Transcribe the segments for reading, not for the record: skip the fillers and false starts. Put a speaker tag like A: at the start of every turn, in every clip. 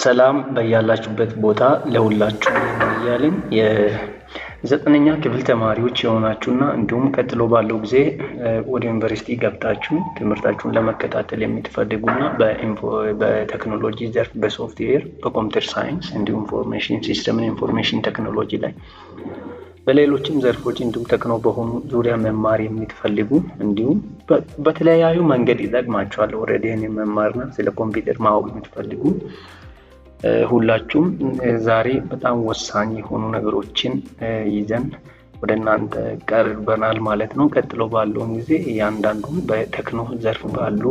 A: ሰላም በያላችሁበት ቦታ ለሁላችሁም እያልን፣ የዘጠነኛ ክፍል ተማሪዎች የሆናችሁና እንዲሁም ቀጥሎ ባለው ጊዜ ወደ ዩኒቨርሲቲ ገብታችሁ ትምህርታችሁን ለመከታተል የምትፈልጉና በቴክኖሎጂ ዘርፍ፣ በ software፣ በ computer science እንዲሁም information system፣ information technology ላይ፣ በሌሎችም ዘርፎች እንዲሁም ቴክኖ በሆኑ ዙሪያ መማር የምትፈልጉ፣ እንዲሁም በተለያዩ መንገድ ይጠቅማችኋል። Already ይህንን መማርና ስለ ኮምፒውተር ማወቅ የምትፈልጉ ሁላችሁም ዛሬ በጣም ወሳኝ የሆኑ ነገሮችን ይዘን ወደ እናንተ ቀርበናል ማለት ነው። ቀጥሎ ባለውን ጊዜ እያንዳንዱን በቴክኖ ዘርፍ ባሉ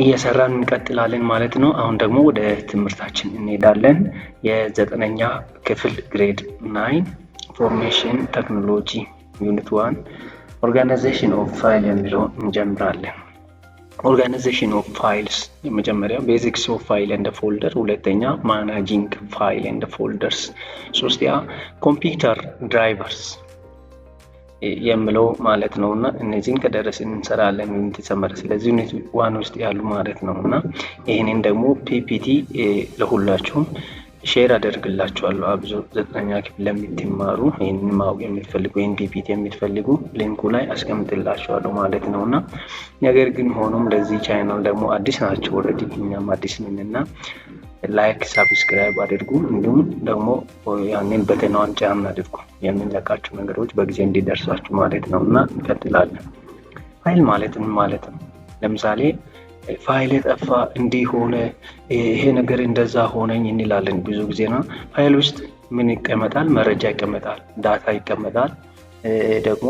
A: እየሰራን እንቀጥላለን ማለት ነው። አሁን ደግሞ ወደ ትምህርታችን እንሄዳለን። የዘጠነኛ ክፍል grade 9 information technology unit 1 organization of file የሚለውን እንጀምራለን። Organization of files የመጀመሪያው basics of file and folder፣ ሁለተኛ managing file and folders፣ ሶስተኛ computer drivers የምለው ማለት ነው። እና እነዚህን ከደረስን እንሰራለን unit summary። ስለዚህ unit 1 ውስጥ ያሉ ማለት ነው። እና ይህንን ደግሞ PPT ለሁላችሁም share አደርግላችኋለሁ። አብዞ ዘጠነኛ ክፍል ለምትማሩ፣ ይህንን ማወቅ የምትፈልጉ፣ ይህን PPT የምትፈልጉ link ኡ ላይ አስቀምጥላችኋለሁ ማለት ነው። እና ነገር ግን ሆኖም ለዚህ ቻናል ደግሞ አዲስ ናችሁ፣ already እኛም አዲስ ነን እና like፣ subscribe አድርጉ። እንዲሁም ደግሞ ያንን button ኗን ጫን አድርጉ፣ የምንለቃቸው ነገሮች በጊዜ እንዲደርሳችሁ ማለት ነው። እና እንቀጥላለን። ፋይል ማለት ምን ማለት ነው? ለምሳሌ ፋይል የጠፋ፣ እንዲህ ሆነ፣ ይሄ ነገር እንደዛ ሆነኝ እንላለን ብዙ ጊዜ ነው። ፋይል ውስጥ ምን ይቀመጣል? መረጃ ይቀመጣል፣ data ይቀመጣል። ደግሞ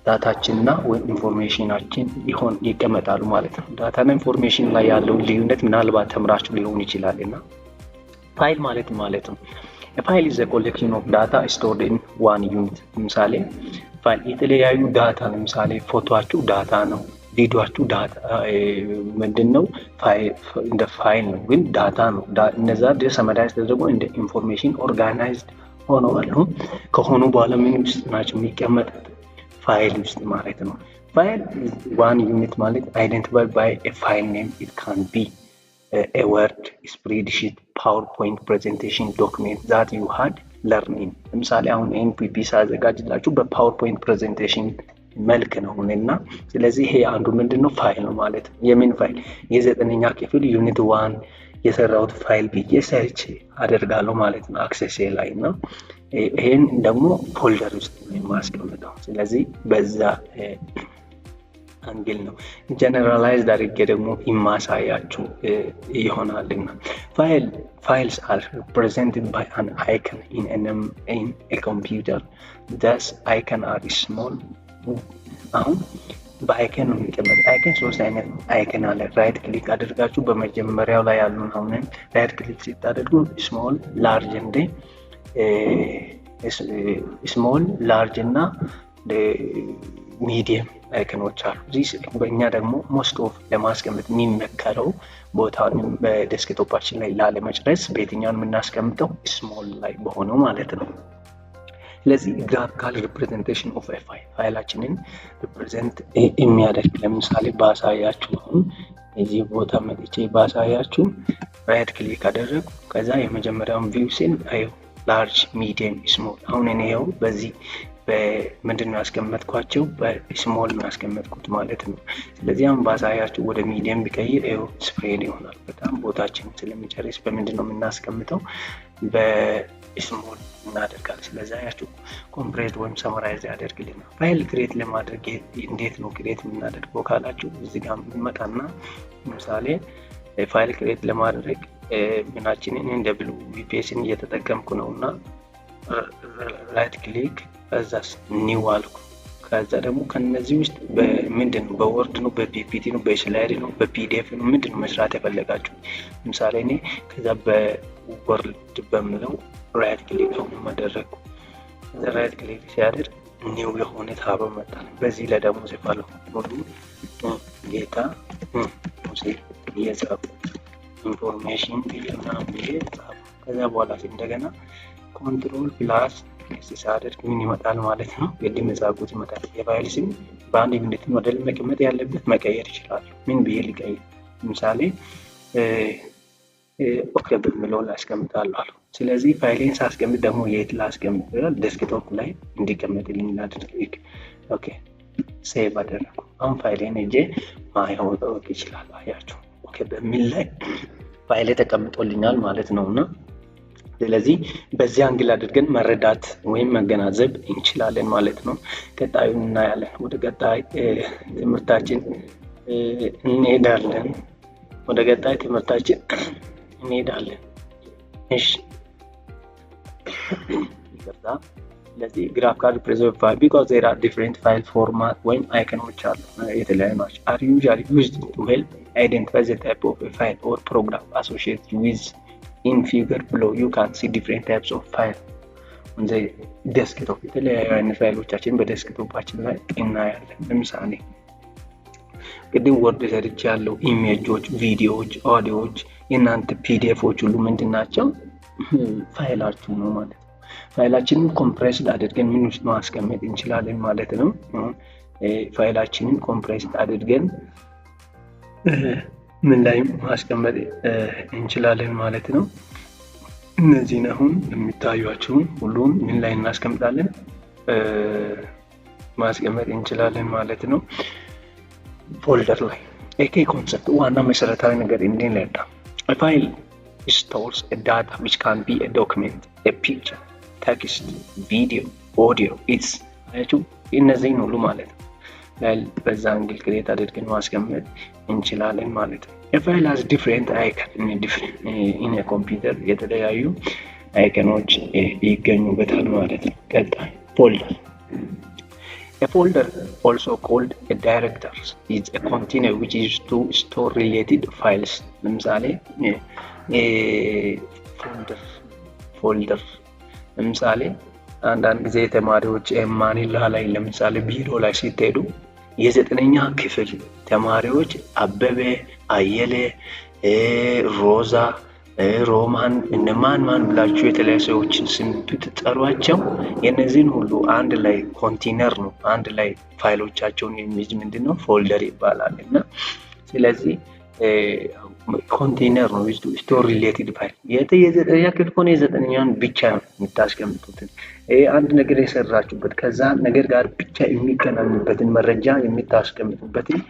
A: data ችንና ወይም information ኣችን ይሆን ይቀመጣሉ ማለት ነው። Data ና information ላይ ያለውን ልዩነት ምናልባት ተምራችሁ ሊሆን ይችላል። እና ፋይል ማለት ማለት ነው። File is collection of data stored in one unit። ለምሳሌ ፋይል የተለያዩ data፣ ለምሳሌ ፎቶአችሁ data ነው። ቪዲዮአችሁ data ምንድን ነው? እንደ ፋይል ነው፣ ግን data ነው። እነዛ summarize ተደርጎ እንደ information organized ሆነዋል። ከሆኑ በኋላ ምን ውስጥ ናቸው የሚቀመጡት? ፋይል ውስጥ ማለት ነው። File one unit ማለት identified by file name. It can be a Word, spreadsheet, PowerPoint presentation, document that you had learning። ለምሳሌ አሁን ይህን PPT ሳዘጋጅላችሁ በ PowerPoint presentation መልክ ነው እና ስለዚህ ይሄ አንዱ ምንድን ነው? ፋይል ነው ማለት ነው። የምን ፋይል? የዘጠነኛ ክፍል unit 1 የሰራሁት ፋይል ብዬ search አደርጋለሁ ማለት ነው Access ላይ። እና ይሄን ደግሞ folder ውስጥ ነው የማስቀምጠው። ስለዚህ በዛ angle ነው generalized አድርጌ ደግሞ የማሳያችሁ ይሆናልና files are represented by an icon in a computer. Thus icon are small። አሁን በ icon ነው የሚቀመጥ። Icon ሶስት አይነት icon አለ። Right click አድርጋችሁ በመጀመሪያው ላይ ያሉን አሁን right click ስታደርጉ small፣ large፣ እንደ small፣ large እና medium icon ኖች አሉ። በእኛ ደግሞ most of ለማስቀመጥ የሚመከረው ቦታ በ desktop ኣችን ላይ ላለመጨረስ በየትኛውን የምናስቀምጠው? Small ላይ በሆነው ማለት ነው። ስለዚህ graphical representation of file፣ ፋይላችንን represent የሚያደርግ፣ ለምሳሌ ባሳያችሁ፣ አሁን እዚህ ቦታ መጥቼ ባሳያችሁ right click አደረጉ። ከዛ የመጀመሪያውን view ስል አየው large፣ medium፣ small። አሁን እኔ ይኸው በዚህ በምንድን ነው ያስቀመጥኳቸው? በ small ነው ያስቀመጥኩት ማለት ነው። ስለዚህ አሁን ባሳያችሁ ወደ medium ቢቀይር ይኸው spread ይሆናል። በጣም ቦታችን ስለሚጨርስ በምንድን ነው የምናስቀምጠው? በ small እናደርጋለን። ስለዚህ አያችሁ compressed ወይም summarize ያደርግልናል። File create ለማድረግ እንዴት ነው create የምናደርገው ካላችሁ እዚህ ጋር እንመጣና ለምሳሌ file create ለማድረግ ምናችንን እንደ WPS ን እየተጠቀምኩ ነው እና right click ከዛስ new አልኩ። ከዛ ደግሞ ከነዚህ ውስጥ ምንድን ነው? በ Word ነው፣ በ PPT ነው፣ በ slide ነው፣ በ PDF ነው፣ ምንድን ነው መስራት የፈለጋችሁ? ለምሳሌ እኔ ከዛ በ Word በምለው right click አሁን አደረግኩ። ከዛ right click ሲያደርግ new የሆነ tab መጣ። በዚህ ላይ ደግሞ ጽፋለሁ ሙሉ ጌታ ሙሴ እየጻፉ information ብዬ ምናምን ብዬ ጻፉ። ከዛ በኋላ እንደገና control plus S ሳደርግ ምን ይመጣል ማለት ነው? ቅድም የጻፍኩት ይመጣል። የፋይል ስም በአንድ unit ወደ መቀመጥ ያለበት መቀየር ይችላሉ። ምን ብዬ ልቀይር? ለምሳሌ Okay በሚለው ላይ አስቀምጣለሁ አሉ። ስለዚህ ፋይሌን ሳስቀምጥ ደግሞ የት ላስቀምጥ ይላል። Desktop ላይ እንዲቀመጥልኝ ላድርግ። Okay, save አደረኩ። አሁን ፋይሌን ሄጄ ማየት ይችላል። አያችሁ፣ okay በሚል ላይ ፋይሌ ተቀምጦልኛል ማለት ነው። እና ስለዚህ በዚህ angle አድርገን መረዳት ወይም መገናዘብ እንችላለን ማለት ነው። ቀጣዩን እናያለን። ወደ ቀጣይ ትምህርታችን እንሄዳለን። ወደ ቀጣይ ትምህርታችን እንሄዳለን። እሺ፣ ይቅርታ። ስለዚህ graphical represent file because there are different file format ወይም icon ኦች አሉ፣ የተለያዩ ናቸው። Are usually used to help identify the type of file or program associated with. In figure below, you can see different types of file on the desktop። የተለያዩ አይነት ፋይሎቻችን በ desktop ኣችን ላይ እናያለን። ለምሳሌ ቅድም Word ሰርች ያለው image ኦች፣ ቪዲዮዎች፣ ኦዲዮዎች፣ የእናንተ PDF ኦች ሁሉ ምንድን ናቸው? ፋይላችሁ ነው ማለት ነው። ፋይላችንን compressed አድርገን ምን ውስጥ ማስቀመጥ እንችላለን ማለት ነው። ፋይላችንን compressed አድርገን ምን ላይ ማስቀመጥ እንችላለን ማለት ነው። እነዚህን አሁን የሚታዩቸውን ሁሉም ምን ላይ እናስቀምጣለን፣ ማስቀመጥ እንችላለን ማለት ነው። Folder ላይ a key concept፣ ዋና መሰረታዊ ነገር እንድንረዳ፣ file stores data which can be document, picture, text, video, audio, it's አያችሁ፣ እነዚህን ሁሉ ማለት ነው። በዛ angle create አድርገን ማስቀመጥ እንችላለን ማለት ነው። File has different icon in computer፣ የተለያዩ icon ኦች ይገኙበታል ማለት ነው። ቀጣይ folder። A folder, also called a directory, is a container which is to store related files. ለምሳሌ folder ለምሳሌ አንዳንድ ጊዜ ተማሪዎች ማኒላ ላይ ለምሳሌ ቢሮ ላይ ስትሄዱ የዘጠነኛ ክፍል ተማሪዎች አበበ፣ አየለ፣ ሮዛ፣ ሮማን፣ እነማን ማን ብላችሁ የተለያዩ ሰዎችን ስም ብትጠሯቸው የእነዚህን ሁሉ አንድ ላይ ኮንቴነር ነው። አንድ ላይ ፋይሎቻቸውን የሚይዝ ምንድን ነው? Folder ይባላል። እና ስለዚህ ኮንቴነር ነው store related file። የዘጠነኛ ክፍል ከሆነ የዘጠነኛውን ብቻ ነው የምታስቀምጡትን፣ አንድ ነገር የሰራችሁበት ከዛ ነገር ጋር ብቻ የሚገናኙበትን መረጃ የምታስቀምጡበትን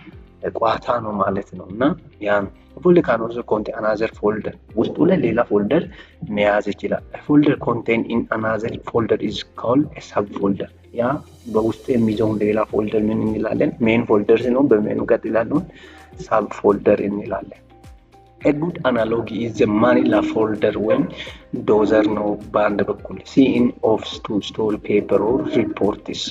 A: ቋታ ነው ማለት ነው። እና ያ folder can also contain another folder፣ ውስጡ ላይ ሌላ folder መያዝ ይችላል። Folder contain in another folder is called sub folder። ያ በውስጡ የሚይዘውን ሌላ folder ምን እንላለን? Main folder ሲሆን በ main ኡ ቀጥሎ ያለውን sub folder እንላለን። Good analogy is manila folder ወይም ዶዘር ነው። በአንድ በኩል see in office to store paper or reports።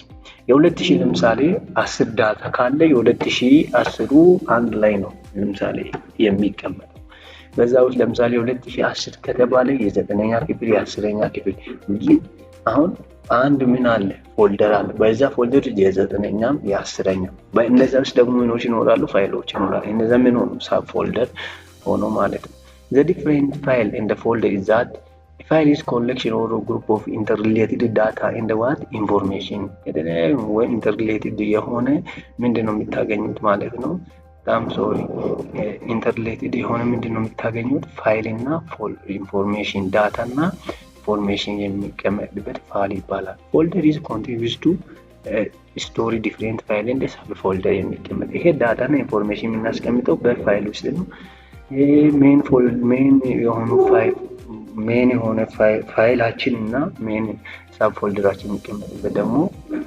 A: የ2000 ለምሳሌ 10 data ካለ የ2010ሩ አንድ ላይ ነው ለምሳሌ የሚቀመጠው። በዛ ውስጥ ለምሳሌ 2010 ከተባለ የዘጠነኛ ክፍል፣ የአስረኛ ክፍል ግን አሁን አንድ ምን አለ? Folder አለ። በዛ folder የዘጠነኛም የአስረኛም በእነዛ ውስጥ ደግሞ ምኖች ይኖራሉ? ፋይሎች ይኖራሉ። እነዛ ምን ሆኑ? Sub folder ሆኖ ማለት ነው። The different file and folder is that file is collection or group of interrelated data and what information። የተለያዩ ወይም interrelated የሆነ ምንድን ነው የምታገኙት ማለት ነው። በጣም sorry፣ interrelated የሆነ ምንድን ነው የምታገኙት? ፋይል እና information፣ data እና information የሚቀመጥበት ፋይል ይባላል። Folder is container to store different file and sub folder የሚቀመጥ፣ ይሄ data እና information የምናስቀምጠው በፋይል ውስጥ ነው። Main የሆኑ main የሆነ ፋይላችን እና main sub folder ኣችን የሚቀመጥበት ደግሞ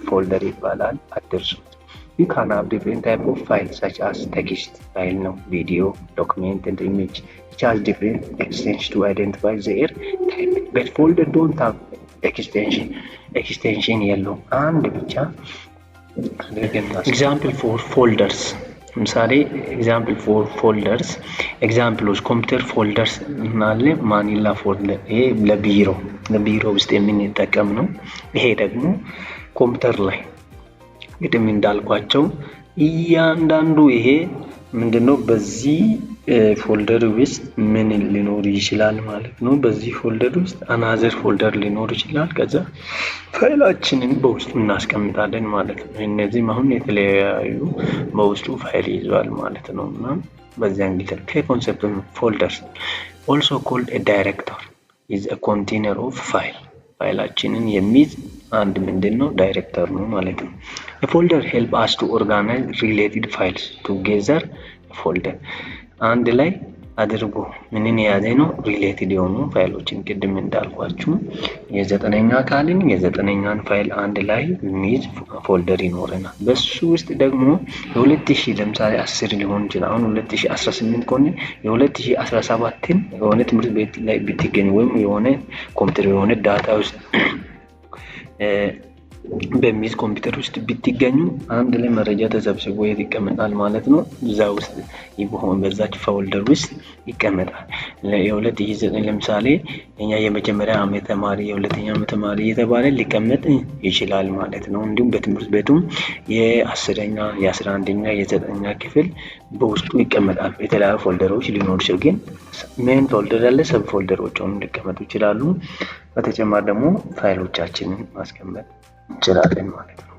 A: folder ይባላል። አትርሱት። You can have different type of file such as text file ነው፣ video, document and image, which has different extension to identify their type, but folder don't have extension። Extension የለውም፣ አንድ ብቻ አድርገን። Example for folders፣ ለምሳሌ example for folders፣ example ኦች computer folders እናለ manila folder፣ ይሄ ለቢሮ ውስጥ የምንጠቀም ነው። ይሄ ደግሞ ኮምፒውተር ላይ ቅድም እንዳልኳቸው እያንዳንዱ ይሄ ምንድነው? በዚህ folder ውስጥ ምን ሊኖር ይችላል ማለት ነው። በዚህ folder ውስጥ another folder ሊኖር ይችላል። ከዛ ፋይላችንን በውስጡ እናስቀምጣለን ማለት ነው። እነዚህም አሁን የተለያዩ በውስጡ ፋይል ይዘዋል ማለት ነው። እና በዚያን ጊዜ ከ concept folders also called directory is a container of file። ፋይላችንን የሚይዝ አንድ ምንድን ነው? Directory ነው ማለት ነው። Folder help us to organize related files together። Folder አንድ ላይ አድርጎ ምንን የያዘ ነው? Related የሆኑ ፋይሎችን። ቅድም እንዳልኳችሁ የዘጠነኛ ካልን የዘጠነኛን ፋይል አንድ ላይ የሚይዝ folder ይኖረናል። በሱ ውስጥ ደግሞ የ2000 ለምሳሌ 10 ሊሆን ይችላል። አሁን 2018 ከሆነ የ2017ን የሆነ ትምህርት ቤት ላይ ብትገኝ ወይም የሆነ ኮምፒውተር የሆነ data ውስጥ በሚይዝ ኮምፒውተር ውስጥ ብትገኙ አንድ ላይ መረጃ ተሰብስቦ የት ይቀመጣል ማለት ነው? እዛ ውስጥ ይሆን በዛች folder ውስጥ ይቀመጣል። የ2009 ለምሳሌ እኛ የመጀመሪያ ዓመት ተማሪ፣ የሁለተኛ ዓመት ተማሪ እየተባለ ሊቀመጥ ይችላል ማለት ነው። እንዲሁም በትምህርት ቤቱም የ10ኛ፣ የ11ኛ፣ የዘጠነኛ ክፍል በውስጡ ይቀመጣል። የተለያዩ folder ኦች ሊኖሩ ይችላል። ግን main folder ያለ sub folder ኦች ሆኑ ሊቀመጡ ይችላሉ። በተጨማሪ ደግሞ ፋይሎቻችንን ማስቀመጥ እንችላለን ማለት ነው።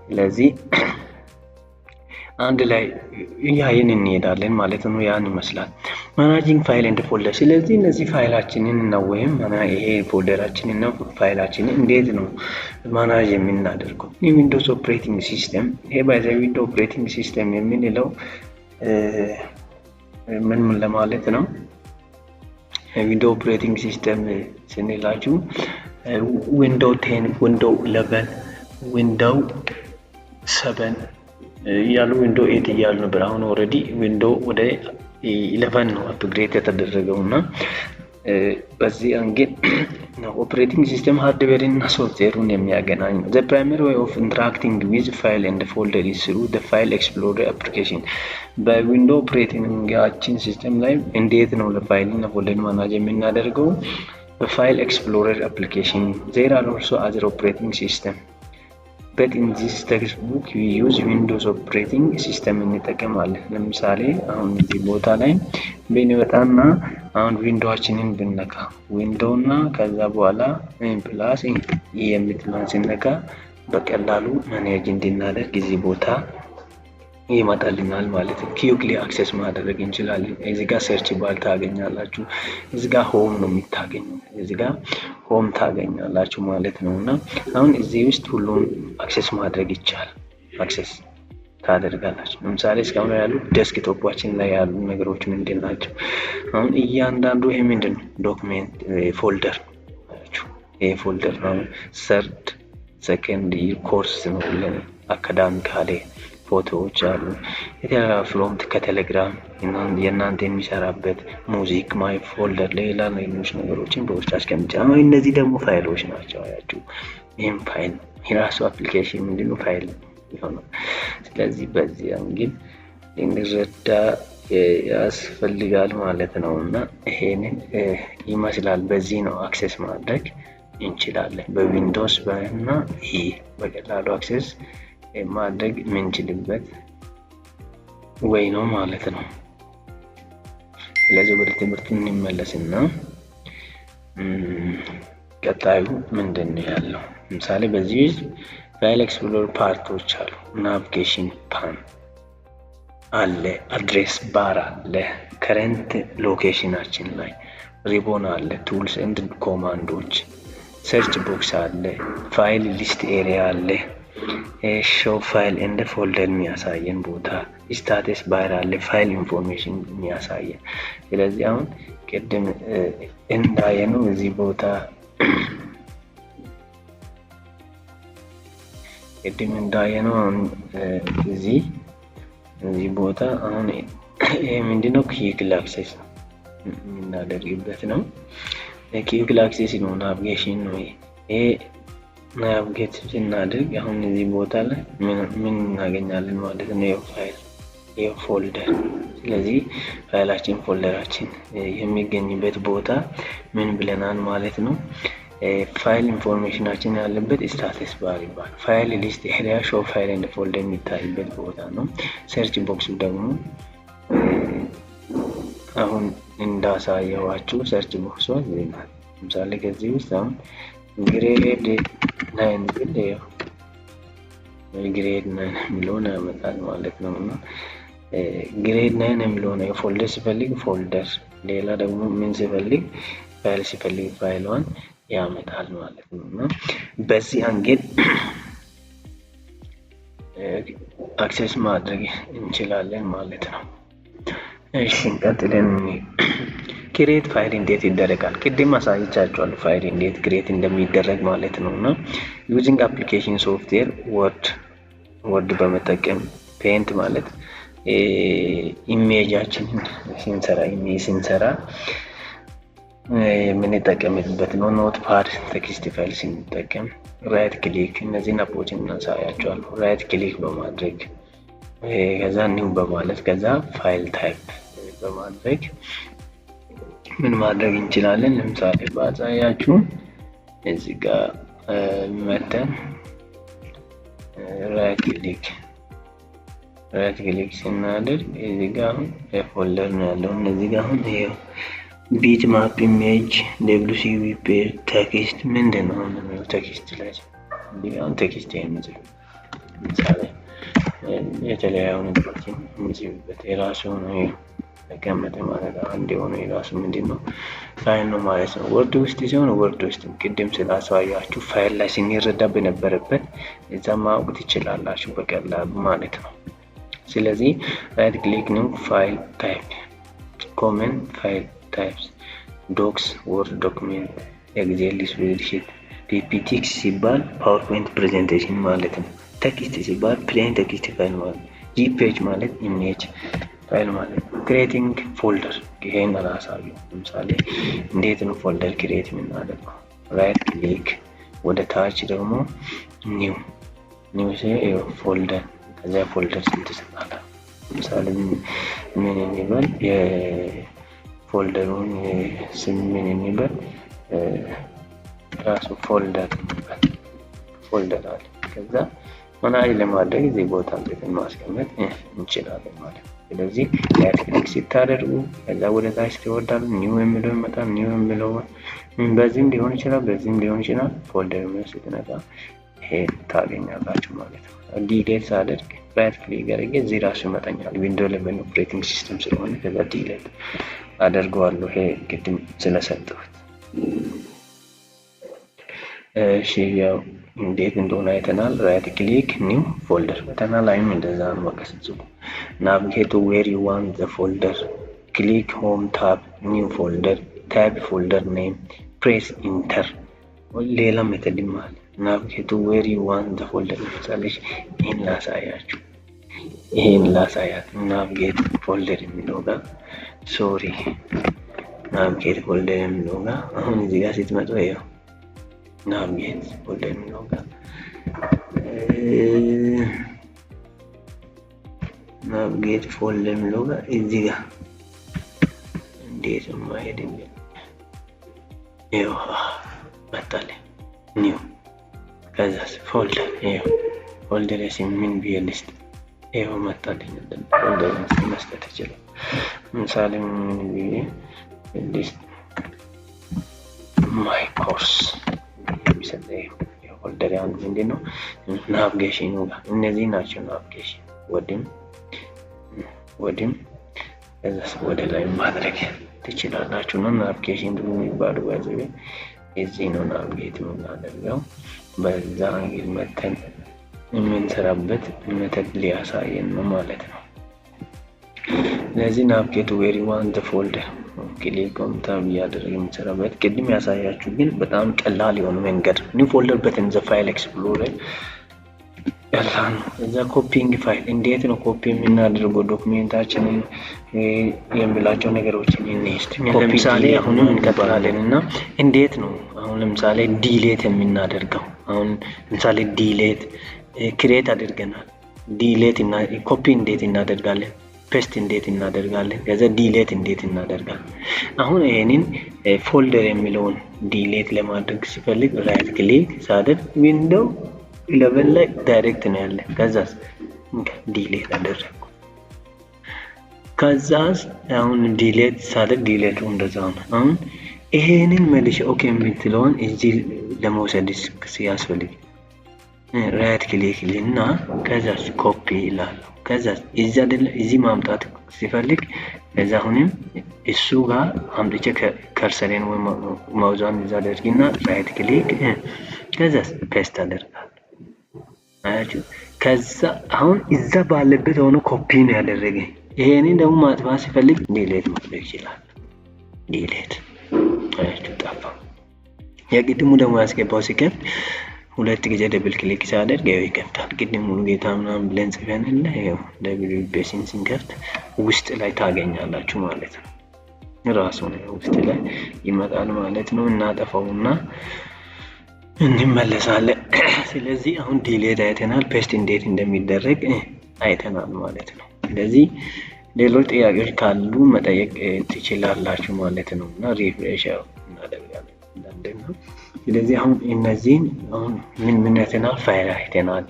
A: ስለዚህ አንድ ላይ እያየን እንሄዳለን ማለት ነው። ያን ይመስላል managing file and folder። ስለዚህ እነዚህ ፋይላችንን እና ወይም ይሄ folder ኣችንን እና ፋይላችንን እንዴት ነው manage የምናደርገው? የ Windows operating system ይሄ by the Window operating system የምንለው ምን ምን ለማለት ነው? Window operating system ስንላችሁ Window 10፣ Window 11፣ Window 7 እያሉ፣ Window 8 እያሉ ነበር። አሁን already Window ወደ 11 ነው upgrade የተደረገው። እና በዚህ angle operating system hardware ን እና ሶፍትዌሩን የሚያገናኝ ነው። The primary way of interacting with file and folder is through the File Explorer application። በ Window operating ኣችን system ላይ እንዴት ነው ለፋይል እና folder manage የምናደርገው? በ File Explorer application። There are also other operating system, but in this textbook we use Windows operating system እንጠቀማለን። ለምሳሌ አሁን እዚህ ቦታ ላይ ብንመጣና አሁን window ኣችንን ብንነካ፣ window እና ከዛ በኋላ plus የምትለዋን ስነካ በቀላሉ manage እንድናደርግ እዚህ ቦታ ይመጣልናል ማለት ነው። Quickly access ማድረግ እንችላለን። እዚህ ጋር search bar ታገኛላችሁ። እዚህ ጋር home ነው የምታገኙት። እዚህ ጋር home ታገኛላችሁ ማለት ነው። እና አሁን እዚህ ውስጥ ሁሉም access ማድረግ ይቻላል። Access ታደርጋላችሁ። ለምሳሌ እስካሁን ያሉ desktop ኣችን ላይ ያሉ ነገሮች ምንድን ናቸው? አሁን እያንዳንዱ ይሄ ምንድን ነው? Document folder ናቸው። ይሄ folder ነው። Third second year course ነው ብለን academically ፎቶዎች አሉ። የተለያዩ from ከቴሌግራም የእናንተ የሚሰራበት music፣ my folder፣ ሌላ ሌሎች ነገሮችን በውስጥ አስቀምጫ። እነዚህ ደግሞ ፋይሎች ናቸው። አያችሁ፣ ይህም ፋይል የራሱ application ምንድነው? ፋይል ይሆናል። ስለዚህ በዚህ angle ልንረዳ ያስፈልጋል ማለት ነው። እና ይሄንን ይመስላል። በዚህ ነው access ማድረግ እንችላለን። በ Windows እና ይህ በቀላሉ access ማድረግ የምንችልበት way ነው ማለት ነው። ስለዚህ ወደ ትምህርቱ እንመለስና ቀጣዩ ምንድን ነው ያለው? ለምሳሌ በዚህ ውስጥ File Explorer part ኦች አሉ። Navigation pane አለ፣ address bar አለ፣ current location ኣችን ላይ ሪቦን አለ፣ tools and command ኦች፣ search box አለ፣ file list area አለ፣ show file and folder የሚያሳየን ቦታ፣ status bar አለ፣ file information የሚያሳየን። ስለዚህ አሁን ቅድም እንዳየነው እዚህ ቦታ፣ ቅድም እንዳየነው አሁን እዚህ ቦታ አሁን ይሄ ምንድነው? Quick access የምናደርግበት ነው። Quick access ነው፣ navigation ነው። ይሄ navigate ስናደርግ አሁን እዚህ ቦታ ላይ ምን እናገኛለን ማለት ነው? ይኸው ፋይል፣ ይኸው folder። ስለዚህ ፋይላችን folder ኣችን የሚገኝበት ቦታ ምን ብለናል ማለት ነው? File information ኣችን ያለበት status bar ይባላል። File list area show file and folder የሚታይበት ቦታ ነው። Search box ኡ ደግሞ አሁን እንዳሳየዋችሁ search box ኧ እዚህ ናት። ለምሳሌ ከዚህ ውስጥ አሁን grade 9 ብል grade 9 የሚለውን ያመጣል ማለት ነው። እና Grade 9 የሚለው ነው። Folder ሲፈልግ folder፣ ሌላ ደግሞ ምን ሲፈልግ ፋይል ሲፈልግ ፋይሏን ያመጣል ማለት ነው። እና በዚህ angle access ማድረግ እንችላለን ማለት ነው። እሺ፣ ቀጥለን create file እንዴት ይደረጋል? ቅድም አሳይቻችኋለሁ ፋይል እንዴት create እንደሚደረግ ማለት ነው። እና using application software Word በመጠቀም፣ Paint ማለት image ኣችንን ስንሰራ፣ image ስንሰራ የምንጠቀምበት ነው። Notepad text file ስንጠቀም right click፣ እነዚህን app ኦችን እናሳያቸዋለሁ። Right click በማድረግ፣ ከዛ new በማለት፣ ከዛ file type በማድረግ ምን ማድረግ እንችላለን? ለምሳሌ ባሳያችሁ እዚህ ጋር መተን right click ስናደርግ እዚህ ጋር አሁን folder ነው ያለው። እነዚህ ጋር አሁን ይኸው bitmap image፣ WCP፣ text ምንድን ነው? አሁን text ላይ እዚህ ጋር አሁን text የምጽፍ ለምሳሌ የተለያዩ ነገሮችን የምጽፍበት የራሱ ነው ተቀመጠ ማለት ነው። አንድ የሆነ የራሱ ምንድን ነው ፋይል ነው ማለት ነው። Word ውስጥ ሲሆን Word ውስጥ ቅድም ስላሳያችሁ ፋይል ላይ ስንረዳ በነበረበት እዛ ማወቅ ትችላላችሁ በቀላሉ ማለት ነው። ስለዚህ right click፣ new፣ file type፣ common file types docs፣ Word document፣ Excel spreadsheet፣ PPTX ሲባል PowerPoint presentation ማለት ነው። Text ሲባል plain text file ማለት ነው። JPEG ማለት image file ማለት ነው። Creating folder ይሄን አላሳዩ። ለምሳሌ እንዴት ነው folder create የምናደርገው? Right click፣ ወደ ታች ደግሞ new፣ new folder፣ ከዚያ folder ስም ትሰጣለህ። ለምሳሌ ምን እንበል? የ folder ኡን ስም ምን እንበል? ራሱ folder እንበል። Folder አለ። ከዛ manage ለማድረግ እዚህ ቦታ አምጥተን ማስቀመጥ እንችላለን ማለት ነው። ስለዚህ right click ስታደርጉ ከዛ ወደ ታች ትወርዳሉ። New የሚለው ይመጣል። New የሚለው በዚህም ሊሆን ይችላል፣ በዚህም ሊሆን ይችላል። Folder የሚለው ስትነካ ይሄ ታገኛላችሁ ማለት ነው። Delete ሳደርግ right click አድርጌ እዚህ ራሱ ይመጣኛል። Window 11 operating system ስለሆነ ከዛ delete አደርገዋለሁ። ይሄ ቅድም ስለሰጠሁት። እሺ፣ ያው እንዴት እንደሆነ አይተናል። Right click፣ new፣ folder ፈተና ላይም እንደዛ ነው። በቃ ስትጽፉ navigate to where you want the folder፣ click home tab፣ new folder፣ type folder name፣ press enter። ሌላ method ም አለ። Navigate to where you want the folder፣ ለምሳሌ ይህን ላሳያችሁ፣ ይሄን ላሳያት፣ navigate folder የሚለው ጋር፣ sorry፣ navigate folder የሚለው ጋር አሁን እዚህ ጋር ስትመጡ ይኸው navigate folder የሚለው ጋር፣ navigate folder የሚለው ጋር እዚህ ጋር እንዴት የማይሄድልኝ? ይኸው መጣልኝ። New፣ ከዛስ folder፣ ይኸው folder ስም ምን ብዬ ልስጥ? ይኸው መጣልኝ። Folder መስጠት ይችላል። ምሳሌ ምን ብዬ ልስጥ? My course የሚሰጥ folder አንዱ ምንድን ነው navigation ኑ ጋር እነዚህ ናቸው። Navigation ወዲም ወዲም ከዛስ ወደ ላይ ማድረግ ትችላላችሁ። እና navigation የሚባሉ ባይዘ የዚህ ነው navigate የምናደርገው፣ በዛ angle መተን የምንሰራበት method ሊያሳየን ነው ማለት ነው። ስለዚህ navigate where you want folder፣ click on tab እያደረገ የምንሰራበት ቅድም ያሳያችሁ ግን በጣም ቀላል የሆነ መንገድ new folder button፣ the file explorer ቀላል ነው። እዛ copying file እንዴት ነው ኮፒ የምናደርገው document ኣችንን የሚላቸው ነገሮችን እንስት። ለምሳሌ አሁንም እንቀጥላለን እና እንዴት ነው አሁን ለምሳሌ delete የምናደርገው? አሁን ለምሳሌ delete create አድርገናል። Delete እና ኮፒ እንዴት እናደርጋለን? Paste እንዴት እናደርጋለን? ከዛ delete እንዴት እናደርጋለን? አሁን ይሄንን folder የሚለውን delete ለማድረግ ሲፈልግ right click ሳደርግ Window 11 ላይ direct ነው ያለ። ከዛስ delete አደረግኩ። ከዛስ አሁን delete ሳደርግ delete ኡ እንደዛ ነው። አሁን ይሄንን መልሼ okay የምትለውን እዚህ ለመውሰድ ሲያስፈልግ right click ልና ከዛስ ኮፒ ይላለሁ። ከዛ እዚህ አይደለ እዚህ ማምጣት ሲፈልግ ከዛ አሁንም እሱ ጋር አምጥቼ cursor ኤን ወይም mouse ዋን እዛ አደርግና right click ከዛ paste አደርጋለሁ። አያችሁ፣ ከዛ አሁን እዛ ባለበት ሆኖ ኮፒ ነው ያደረገ። ይሄንን ደግሞ ማጥፋት ሲፈልግ delete ማድረግ ይችላል። Delete፣ አያችሁ፣ ጠፋ። የቅድሙ ደግሞ ያስገባው ሲከፍት ሁለት ጊዜ double click ሲያደርግ ይኸው ይከፍታል። ቅድም ሙሉ ጌታ ምናምን ብለን ጽፈን የለ፣ ይኸው WPS ን ስንከፍት ውስጥ ላይ ታገኛላችሁ ማለት ነው። ራሱ ነው ውስጥ ላይ ይመጣል ማለት ነው። እናጠፋውና እንመለሳለን። ስለዚህ አሁን delete አይተናል፣ paste እንዴት እንደሚደረግ አይተናል ማለት ነው። ስለዚህ ሌሎች ጥያቄዎች ካሉ መጠየቅ ትችላላችሁ ማለት ነው። እና refresh እናደርጋለን። ስለዚህ አሁን እነዚህን አሁን ምን ምን አይተናል? ፋይል አይተናል።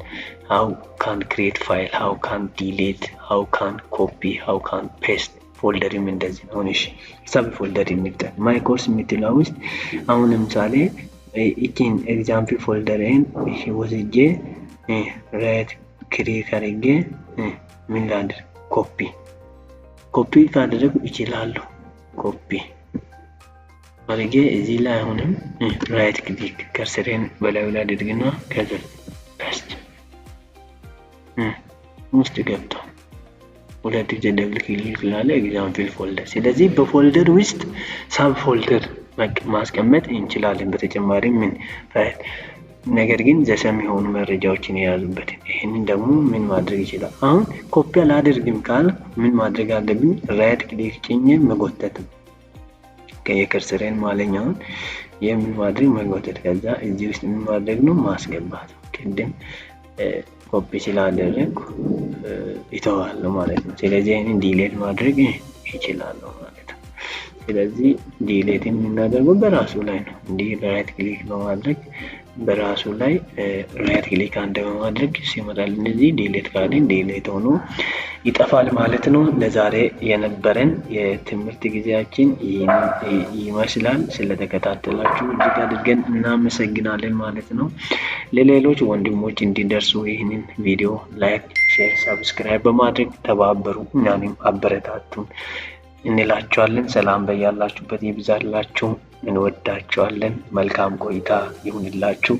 A: How can create file፣ how can delete፣ how can copy፣ how can paste። Folder ም እንደዚህ ነው። እሺ፣ sub folder የሚጠር my course የምትለው ውስጥ አሁን ለምሳሌ ይቺን example folder ን ወስጄ right click አድርጌ ምን ላድርግ? Copy፣ copy ካደረጉ ይችላሉ። ኮፒ አድርጌ እዚህ ላይ አሁንም right click cursor ኤን በላዩ ላይ አድርግና ከዛ paste ውስጥ ገብቶ ሁለት ጊዜ double click ላለ example folder። ስለዚህ በ folder ውስጥ sub folder ማስቀመጥ እንችላለን። በተጨማሪ ምን ፋይል ነገር ግን the same የሆኑ መረጃዎችን የያዙበት። ይህንን ደግሞ ምን ማድረግ ይችላል? አሁን ኮፒ አላደርግም ካል ምን ማድረግ አለብኝ? Right click ጭኜ መጎተት ነው። የ cursor ኤን ማለኛውን የምን ማድረግ መጎተት፣ ከዛ እዚህ ውስጥ ምን ማድረግ ነው? ማስገባት። ቅድም ኮፒ ስላደረግኩ ይተዋለሁ ማለት ነው። ስለዚህ ይህንን delete ማድረግ ይችላለሁ ማለት ነው። ስለዚህ delete የምናደርገው በራሱ ላይ ነው። እንዲህ right click በማድረግ በራሱ ላይ right click አንድ በማድረግ ሲመጣል እነዚህ delete ካልን delete ሆኖ ይጠፋል ማለት ነው። ለዛሬ የነበረን የትምህርት ጊዜያችን ይህን ይመስላል። ስለተከታተላችሁ እጅግ አድርገን እናመሰግናለን ማለት ነው። ለሌሎች ወንድሞች እንዲደርሱ ይህንን ቪዲዮ like፣ share፣ subscribe በማድረግ ተባበሩ፣ እኛንም አበረታቱን እንላችኋለን። ሰላም በያላችሁበት ይብዛላችሁ። እንወዳችኋለን። መልካም ቆይታ ይሁንላችሁ።